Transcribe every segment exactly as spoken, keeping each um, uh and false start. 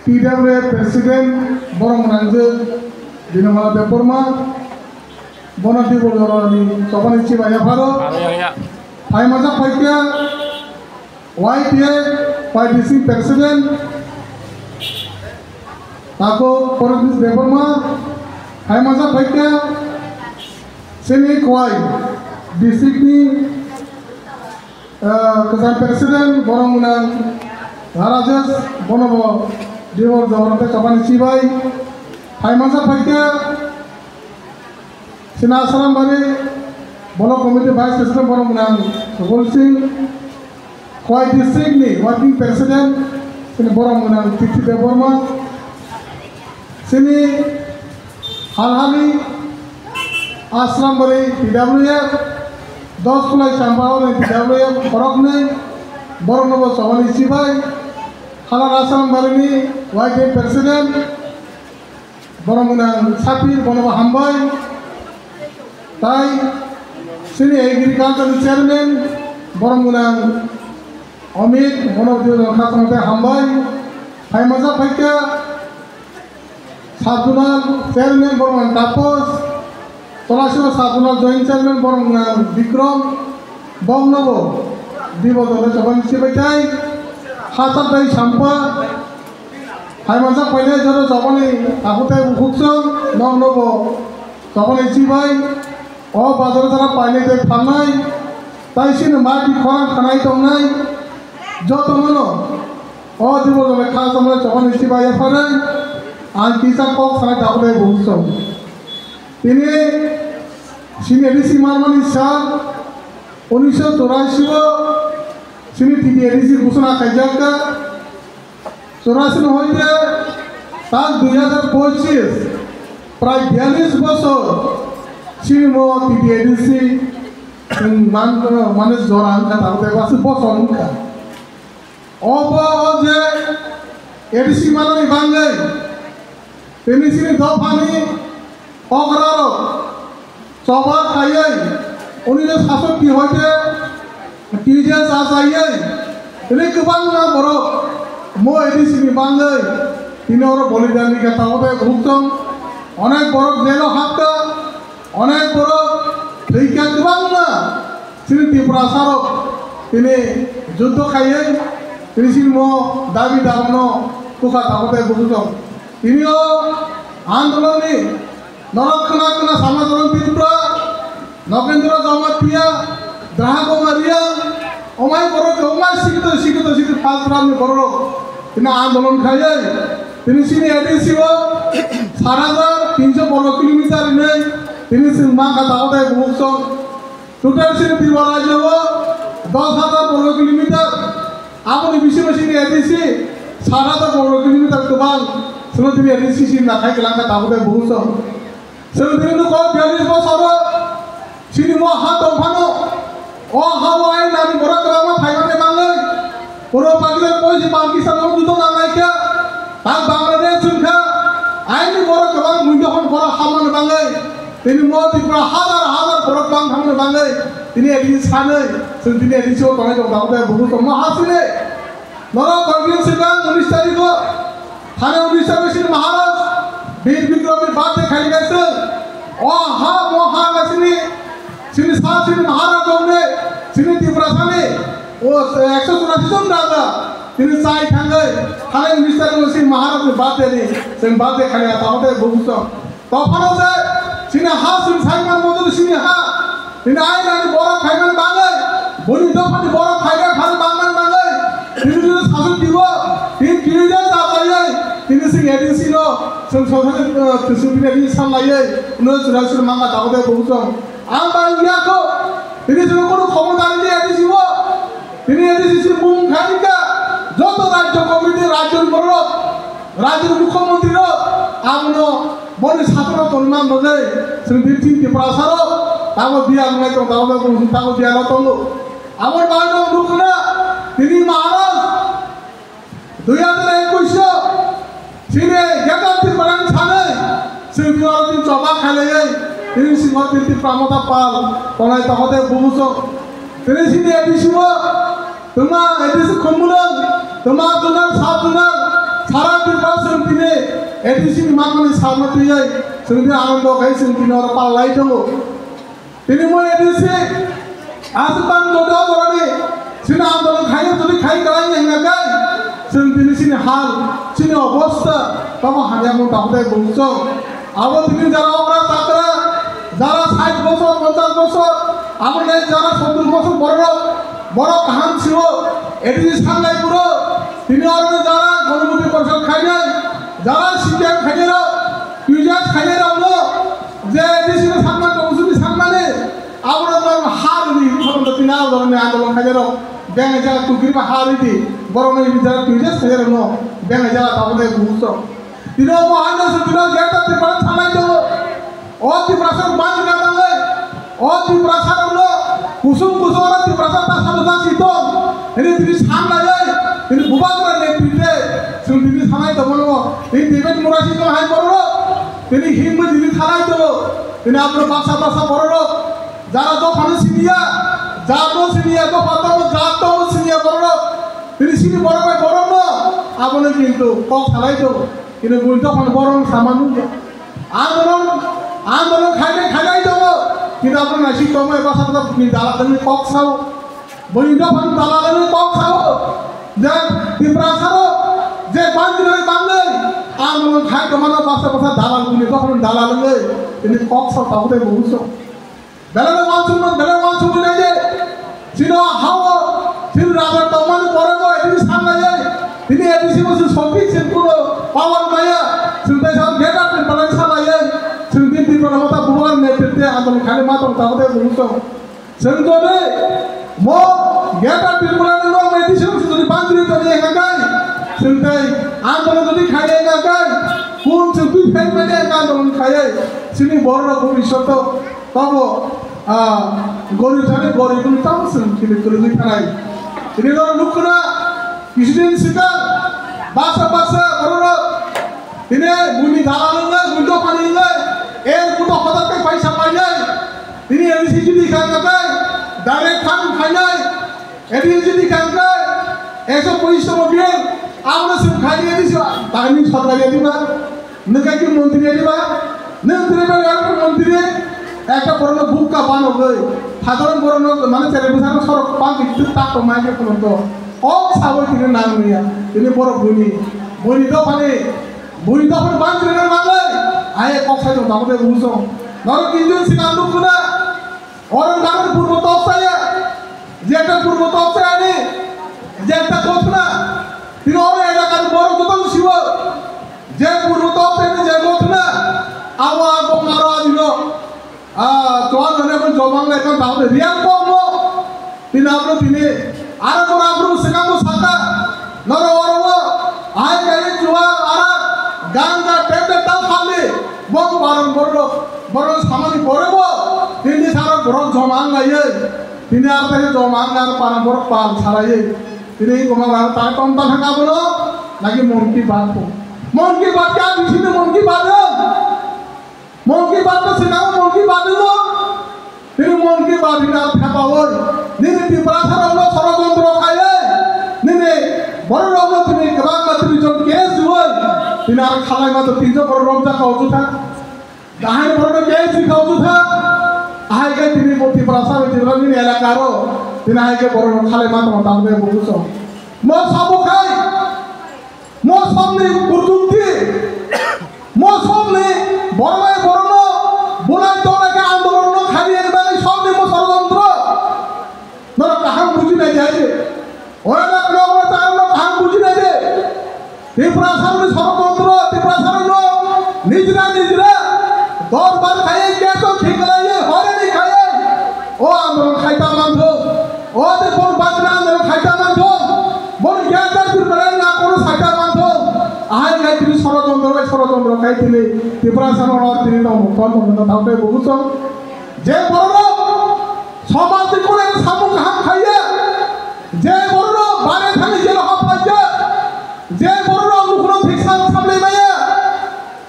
T W F President borok mwnangjak Dinamala Debbarma, bono Dibor jorani chobani chibai yapharo. Aro ya, ya. Phaimajak phaikha Y T F Y D C President, Tako Pradyot Debbarma, phaimajak phaikha chini Khowai district ni, ah, kwcham President, borok mwnang Rajesh, bono bo Dibor jorani chobani chibai. Phaimajak phaikha Sina Asrambari Block Committee Vice President borok mwnang Subol Singh, Khowai District ni Working President sini borok mwnang Titi Debbarma, sini Halhali Asrambari P W F, Dos Khulai Champahor ni P W F borokni, borokno bo chobani chibai, Halar Asrambari ni Y T F President, Borok mwnang Sapir, bono bo hambai. Tai chini agriculture chairman, borok mwnang Amit, bono bo khasang tei hambai. Phaimajak phaikha sub zonal chairman, borok mwnang Taposh. Tolasio sub zonal joint chairman, borok mwnang Bikrom. Bokno bo Dibor jorani chobani chibai tai. Hachal tai Sampa. Phaimajak phainai jora chobani takhuk tei bukhuk chwng, nokno bo chobani chibai, o bazar jora painai tei phalnai, tai chini mati khorang khanai tongnai, jotono no o Dibor jorani kha chobani chobani chibai yapharwi, ang kisa kok sanai takhuk tei bukhuk chwng. Tini chini risi manmani sal unisho chorasi o chini T T A D C ghosona khaijak kha. Chorasi ni hoite tak dui hazar pochis, prai biyalish bosor chini mo T T A D C chwng man, mane jora wngkha, tabuk tei basi bosor wngkha. Obo o je A D C manani bangwi tini chini dophani okrarok choba khaiwi, unini sasok twi hoite twi je cha chaiwi, tini kwbangma borok mo A D C ni bangwi tini oro bolidan ni khe tabuk tei bukhuk chwng, onek borok jelo hapkha, onek borok thwikha, kwbangma chini Tiprasa rok tini juddo khaiwi tini chini mo dabi dawa no tukha tabuk tei bukhuk chwng. Tini o andolon ni norok khna khna sama jalan Tripura, Nagendra Jamatia, Draha Komaria, omai borok khe omai sikito sikito sikito pal pal ni borok tini andolon khaiwi tini chini A D C o sat hajar tinso borok kilometer hinwi tini chwng mankha tabuk tei bukhuk chwng. Total chini Tripura rajyo o dos hajar borgo kilometer, aboni bisingo chini A D C sat hajar borgo kilometer kwbang, chwngno tini A D C chini nakhai kwlangkha tabuk tei bukhuk chwng. Chwng tini nukho biyalish bosoro chini mo ha tongphano, o ha o ain nani borok kwbangma phaimani bagwi. Puro Pakistan poisi Pakistan no judo nang lai kha. Tang Bangladesh chwng kha. Aini borok kwbang mui dohon borok hamani bagwi. Tini mo Tripura hazar hazar borok bang hamani bagwi. Tini A D C sanwi. Chwng tini A D C o tongnai tong tamo tei bubu tongma hasile. Norok koi din swkang unis tarikh o. Thane unis tarikh sini Maharaj Bir Bikram ni birthday khai kaisa. O ha mo ha ga sini. Sini sa sini Maharaj tongnai. Sini Tripura sani. O, ekso churasi jon raja, tini chai thangwi, thani minister ni si Maharaj ni birthday ni, chwng birthday khani ata hote bubuso. Tophano se, chini ha chwng saiman model chini ha, tini ainani borok khaiman bagwi, boni dophani borok khaiman phani bangman bagwi, tini tini sasuk dibo, tini tini jai ta jai, tini sing A D C no, chwng sosai, eh, chwng tini tini san laiwi, no churasi manga ta hote bubuso. Ang bang ya ko, tini sini kono khomota ni A D C o, tini A D C si bung khanika, joto rajyo committee, rajyo ni borok, rajyo ni mukhyamantri rok, ang no boni sathana tongna bagwi, sini birthing Tiprasa rok, tamo biya ngai tong, tamo biya, tamo biya no tongo. Amo bang no nukna, tini Maharaj, Dui hazar ekush o chini Greater Tipraland sanwi chwng tini oro tini choba khailaiwi tini singho tini Tipra Motha Pal tongnai tongkha tei bubuso tini chini A D C o twma A D C khumulwng twma zonal sub zonal sara Tripura A D C ni makmani salma twiwi chwng tini anando khai chwng tini oro palai tongo. Tini mo A D C aswk tang joto boroni chini andolon khai jodi khai kwlai hwnka khe chwng tini chini hal, chini obostha tamo hamya mung tamo tei bumsong. Abo tini jara okra takra, jara sait bosor, ponchas bosor, abo tei jara sottur bosor borok, borok kaham sio, A D C sanlai puro, tini oro jara Ganapati Porishad khainai, jara C P M khainai rok, T J S khainai rok no, je A D C no sanma tong sini sanmani, abo no ha rwni, tini abo ni andolon khainai rok, beng jara tukiri ba ha rwdi, borok no jara T J S khainai rok no, beng jara tamo tei bumsong. Tini omo haino se tini Greater Tipraland sanai tongo. O Tiprasa rok bandina tangwi, o Tiprasa rokno kusung kusung oro Tiprasa ta sabo ta si tong. Tini tini sanlaiwi, tini Bubagra netrite, chwng tini sanai tongmano. Tini David Murasi tong hai borok rok, tini himwi tini sanai tongo. Tini abro baksa baksa borok rok, jara dophano siniya, jatno siniya, dopha tongo, jat tongo siniya borok rok. Tini sini borok bai borokno, abono kintu kok salai tongo. Kintu buini dophano borok sama nukya. Andolon, andolon khainai khainai tongo. Kintu abono naisik tongmani bwsa bwsa buini dalal wngwi kok sao. Buini dophani dalal wngwi kok sao. Je Tiprasa rok je bandinani bagwi andolon khai tongmano bwsa bwsa dalal buini dophani dalal wngwi tini kok sao tabuk tei bubuso. Belai no uansukmung, belai uansukmung nai de. Chini o ha-o, chini raja tongmani borok bo A D C sanlaiwi, tini A D C bo chwng sopik chwng kuno power maya, chwng tei sa Greater Tipraland sanlaiwi, chwng tini Tipra Motha Bubagra netrite andolon khainai ma tong tamo tei bubuso. Chwng jodi mo Greater Tipraland no A D C bo chwng jodi bandri toni hwnka khe, chwng tei andolon jodi khainai hwnka khe, kun chwng twi phaimani hwnka andolon khaiwi, chini borok rok bhobishoto Tamo, ah, gorib thani gorib wng tamo chwng tini kwrwngwi thanai. Tini norok nukho na, kisudin swkang, baksa baksa bororok, tini buini dalal wngwi, buini dophani wngwi, er buto hodak tei paisa painai. Tini A D C jodi kha kha tei direct thang khainai. A D C jodi kha kha, ekso pochis tamo bill, abono chwng khainai A D C, tangni sorkari A D C ba? Nwng khe ki montri ani ba? Nwng tini ba ekta montri, ekta borokno bukka banogwi, sadharon borokno mane cherai bwsarokno sorok bangwi twk tak tongma hai khe phunukgo. Kok sawi tini nang nungya, tini borok buini, buini dophani, buini dophani bangwi rwna nangwi, aye kok sai tong tamo tei bubuso. Norok kintu swkang nukho na, oro nangni purbo tok saya, je ekta purbo tok saya ni, je ekta gothna, tini oro elakani borok jotono siwo. Je purbo tok tei je gothna, abo abo maro adino, ah, chuan hone abo jomang lai kan tamo real kok mo. Tini abo tini, aro mora abo sekambo saka, noro oro wo, ai kai chuan ara, ganga tende ta khali, bong barang borok, borok samani pore bo, tini sara borok jomang lai ye, tini abo tei jomang lai aro parang borok pal sara ye. Tini goma gana ta tom ta thang abono, naki Mon Ki Baat ko. Mon Ki Baat kya bisi ne Mon Ki Baat hai? Mon Ki Baat to sina Mon Ki Baat lo. Tini Mon Ki Baat ina thapa oi. Nini Tiprasa rokno sorojontro khaiye. Nini borok rokno tini kwbangma tini jon case dioi. Tini ar khalai ma to tinjo borok romjak kau jutha. Dahai borok no kei si khau jutha, ahai khe tini bo Tiprasa bai Tiprasa nini elaka ro, tini ahai khe borok no khalai ma tongma tamo khe bo buso. Mo sabo khai, mo somni burjukti, mo somni borok bai borok no bulai tongna khe andolon no khani ani bagwi somni mo sorojontro. Norok kaham buji nai di hai. Ora na klo ora ta no kaham buji nai di. Tiprasa ni sorojontro, Tiprasa no nijra nijra dorbar khai keso khiklai horani khai. O andolon khaita mantho. O de bon bajna andolon khaita mantho. Bon gyata Tiprasa na kono khaita mantho. Ahai khai tini sorojontro bai sorojontro khai tini Tiprasa no tini no ton ton thaute bugusong. Je borok somaj ni kone samung kaham khaiya, je borok bare thani jelo hap laijak, je borok nukhuno thiksa samlai maya,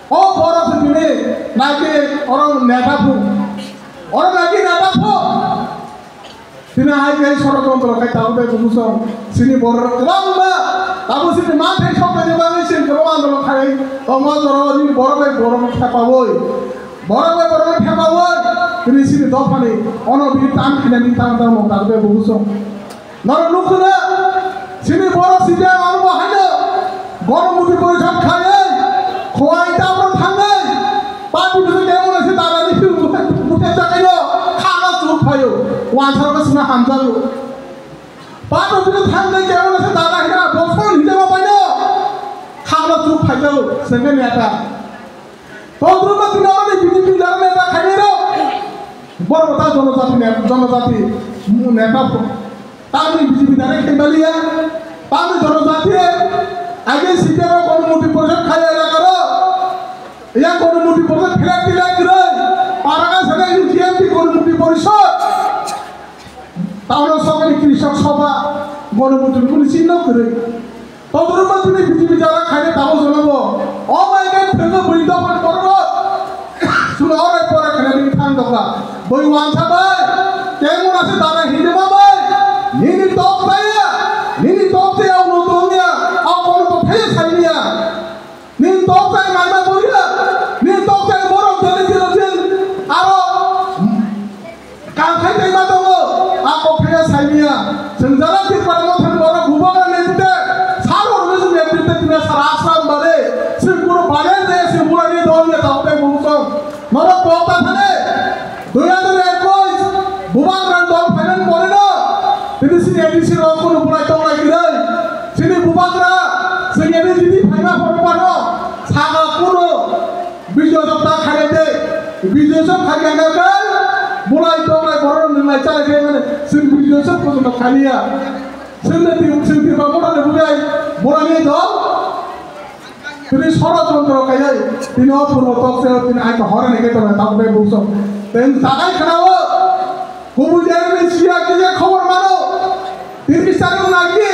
o borok se tini naki oro neta phu, oro naki neta phu. Tini hai kai sorojontro khai tabo bai bumusong sini borok kwbangma tabo sini ma thai sok tani bagwi sini kwbangma andolon khai. Tongo jora nini borok bai borok no thepawi. Borok bai borok no thepawi. Tini sini dophani ono bini tam khina bini tam tam no tang bai bubuso. Norok nukhuna sini borok sijak ang bo haino. Gono muti porisad khaiwi. Khowai tabro thangwi. Pati bisi kemo nasi dara ni muti chakayo. Khana chuk phayo. Wansar ka suna hamjago. Pato bini thangwi kemo nasi dara hina. Bosor hina ma paino. Khana chuk phayo. Sengke neta. Todruma tini aroni B J P jara neta khainai rok. Borok ta jonojati ne-, jonojati neta. Tamni B J P jara khaimaliya. Tamni jonojati age sitero kono muti porishod khaya elakaro. Ya kono muti porishod phelak tilak kwrwi. Paraka sana G M P kono muti porishod. Taono sokni krishok soba kono muti kuni sinno kwrwi. Todruma tini B J P jara khaina tamo jonobo. O mai ke thwngwi bui dophani borok. Suno ore pore khaina bini thang dokha. Bui wansa bai. Kenguna se dara hindima bai. Nini tok taya. Nini tok taya uno tongya. Au kono to phaya sainiya. Nini tok taya maima boriya. Nini tok taya borok dali dilo jin. Aro. Kangkhai tei ma tongo, a kok phaiya saimiya. Chwng jara Tripura Motha ni borok bubagra netrite, salo rwgwi chwng netrite tini sara asram bare. Chwng kunu bare je chwng bulai ni dol ya tabuk tei bumsong. Norok kok ta thani, dui hajar ekush bubagra dol phainani pore no. Tini chini A D C rok kunu bulai tonglai kwrwi. Chini bubagra chwng A D C ni phaima phoro phano saka kunu Bijoy Sop ta khaina de, Bijoy Sop khaina de, bulai tonglai borok nwnglai chalai khe mane, chwng Bijoy Sop kosom no khaniya. Chwng ne ti, chwng ti ba mora ne bulai, mora ne do. Tini soro jontro kayai, tini o purbo tok se, tini ai ka hora ne ke to na ta be bukso. Ten takai khana o. Kubui jagani siya kisa khobor mano. Tini sari nagi,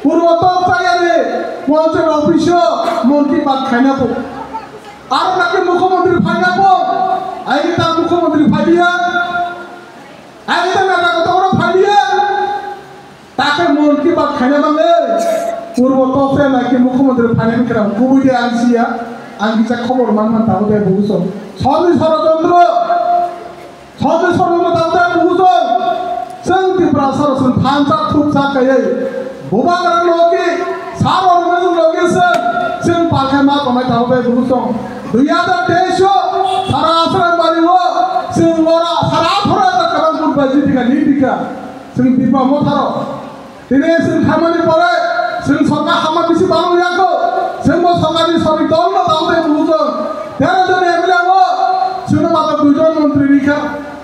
purbo tok sayani, Manchor office o, Mon Ki Baat khaina po. Aro nagi mukhyamantri phaina po. Ai ta mukhyamantri phaiya. Ai ta nata kota oro phaiya. Takai Mon Ki Baat khaina bangwi. Purbo tok sayani mukhyamantri phaina bikra. Kubui de ang siya. Ang kisa khobor man man tabo de buso. Soni sorojontro. Songni sorokno tangsa bujo. Chwng Tiprasa rok chwng thansa thupsa kaiwi. Bubagra logi, sabo rwmani logi chwng, chwng palkhe ma tongnai tabo bai bujo. Dui hajar teis o sara Asrang Bari o chwng ora sara atharo hajar kwbang vote bai jitika, nitika. Chwng Tipra Motha rok. Tini chwng khamani pore chwng sorkar hama bisi balo yakho. Chwngbo sorkarni sori dolno tangwi bujo. Tero jon M L A o chwngno matro duijon montri rikha.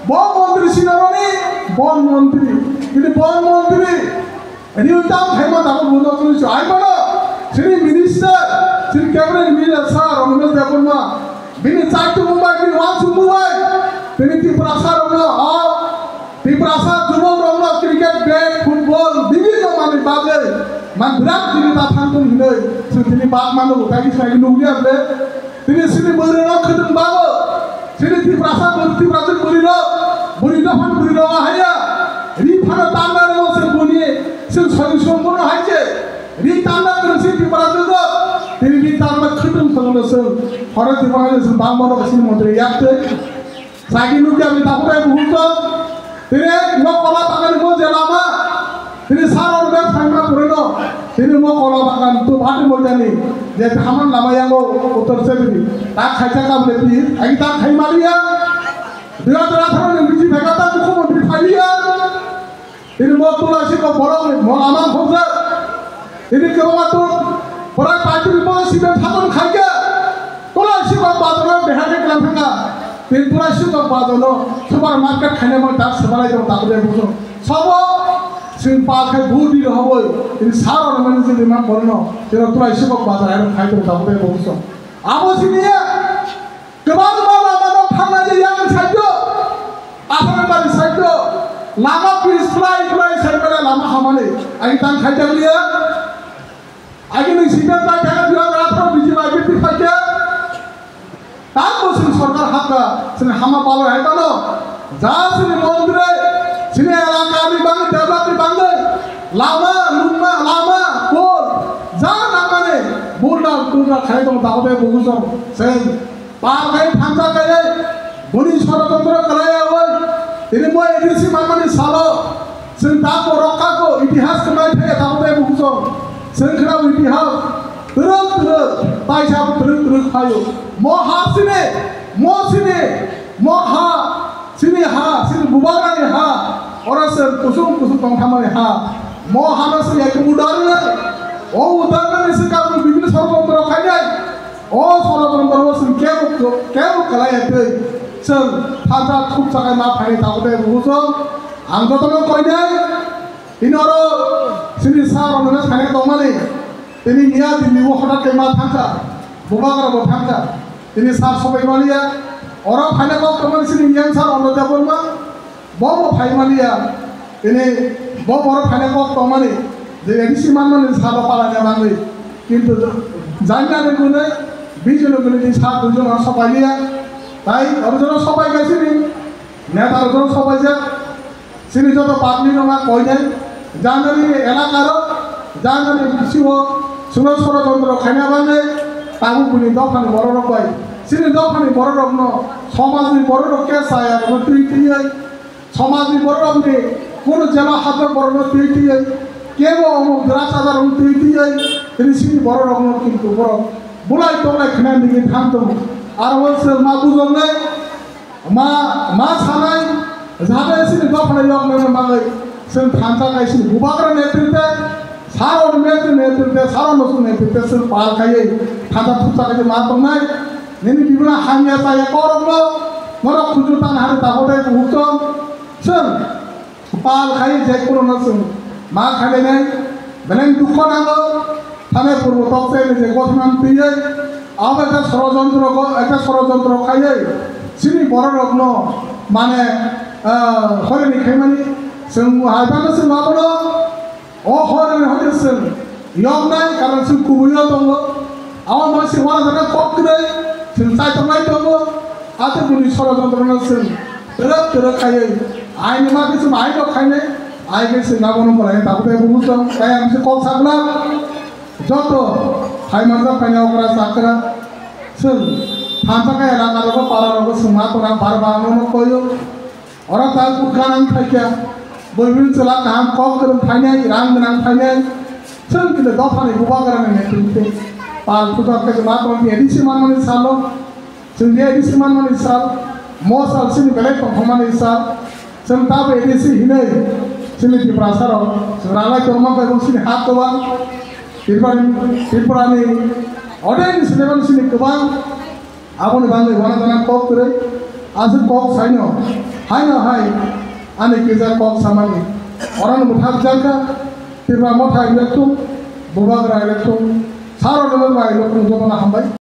Bo montri sinaroni, bo montri. Tini bo montri. Riu tam khaima tabuk bundo chwng chwng aimano. Chini minister, chini cabinet minister sir Ramesh Debbarma. Bini chaitu mumbai, bini wansuk mumbai. Tini Tiprasa rokno, o Tiprasa jubok rokno cricket bat, football, bibhinno manwi bagwi man birat tini ta thangthung hinwi chwng tini bak mano, tei kisa nugwi able. Tini chini bwrwi rok khwtwng bago. Chini Tiprasa bwrwi, Tiprasa bwrwi rok, bwrwi dophani bwrwi rok haya. Ri phano tangna rwo chwng buni, chwng soi song bono hai se. Ri tangna kwrwng si Tiprasa rok. Tini ri tangna khwtwng thangno chwng. Horo Tiprasa chwng bang bono chini montri yak tei. Sagi nukya ni takhuk bai buhuk tong. Tini mo kola bagan mo je lama. Tini saro rwbak thangma purino. Tini mo kola bagan tu bhati mo jani. Je thaman lama yango uttor se tini. Ta khaisa kam le ti. Agi ta khai maliya. Dua dua tharo ni biji bhega ta mukhyamantri phaiya. Tini mo tulai si kok borok ni mo lama khobjak. Tini kwbangma tung borai paitugwi bo sibeng thatung khaikhe. Tulai si kok bazar no behar khe kelang thangkha. Tini tulai si kok bazar no super market khaina mo tak sebalai tong tak de bujo. Sobo sing pa khe bu di rohoi. Tini saro no mani jodi ma borno. Tini tulai si kok bazar hai khai tong tak de bujo. Abo sini ya. Kwbangma lama no thangnani yang side o, Asarabari side o, lama pis kwlai kwlai side o lama hamani. Ani tang khaijak liya. Agini side bai thang dua rathro biji bai biti khaijak. Tamo sing sorkar hakka, sing hama balai hai tano. Ja sini montri, sini elaka ni bangwi, develop ni bangwi, lama, lungma, lama, pol, ja nangmani, bul Kunna khai tong tago de bugu song. Sen. Pal khai thansa khai. Boni sorotontro kalai awai. Tini mo A D C manmani salo. Sen ta ko rokha ko itihas ko nai thai tago de bugu song. Sen khna itihas. Turuk turuk. Paisa turuk turuk phayo. Mo ha sini. Mo sini. Mo ha. Chini ha, chini bubagrani ha, oro se kusung kusung tongthamani ha. Mo hano se yakhe udarnai, o udarnani se kabul bibini sorotontro khainai. O sorotontro o chwng kebo, kebo kalai ya twi. Chwng thansa thupsa khai ma phainai tabuk tei bujo. Ang jotono koinai, tini oro chini sir rok no phainai tongmani. Tini miya Delhi o hotat khe ma thangkha, bubagra bo thangkha. Tini sir sobai maliya, oro phainai kok tongmani chini M sir Anuj Debbarma. Bo bo phai maliya, tini bo boro phaina kok tongmani, je A D C manmani salo palanya bangwi. Kintu jani nani gwnwi, bijolo gwnwi ni sa duijon ang sopailiya. Tai oro jono sopai gaisini, neta oro jono sopaijak. Chini joto party rok ma koinai, janani elaka rok, janani bisi o, chwngno sorotontro khaina bangwi, tabuk bini dophani borok rok bai. Chini dophani borok rokno, somajni borok rok khe chaya rokno twi twiwi, somajni borok rokni kunu jeba hapjak borokno twi twiwi, kebo omo dwra chajarokno twi twiwi, tini chini borok rokno kintu borok bulai tolai khna nigwi thang tongo. Aro o chwng ma bujoknai, ma, ma sanai, jahate chini dophani yoknani bagwi chwng thansa khai chini bubagra netrite, saro netrite, saro nosung netrite chwng pal khaiwi thansa thupsa khai ma tongnai. Nini bibla hamya chaya korokno, norok khunju tan hari tahote buhukchon. Chwng pal khai je kuno no chwng ma khainai, beleng dukho nango, thane purbo tok se je gothman twiwi, abo ekta sorojontro go, ekta sorojontro khaiwi, chini borok rokno mane, ah, horini khaimani, chwng hai bano chwng abono, O hor ni hote chwng yoknai, karon chwng kubuino tongo. Abo mangsi uanajak kok kwrwi chwng chaitongnai tongo. Ate buni sorojontro no chwng twrwk twrwk khaiwi aini ma khe chwng aino khainai, ai khe chwng abono bolai tabuk tei bubu chwng. Tai ang se kok sakla joto phai manjak phaina okra chakra chwng thansa khe elaka rogo para rogo chwng ma tona bar bar no koyo. Oro ta bwkha nang phaikha, bwrwini chwla kaham kok kwrwng phainai, rang gwnang phainai, chwng kile dophani bubagrani netrite pal puja khe ma tong A D C manmani salo, chwng A D C manmani sal, mo sal chini belai tongthokmani sal, chwng ta A D C hinwi chini Tiprasa rok chwng ralai tongma bai chini hak kwbang, Tripurani, Tripurani odeni sinimani chini kwbang. Aboni bagwi uanajak kok kwrwi, aswk kok saino, haino hai, ani kisa kok samani, oroni mwthak jangkha, Tipra Motha electrum, Bubagra electrum, Saro Debbarma electrum jotono hambai.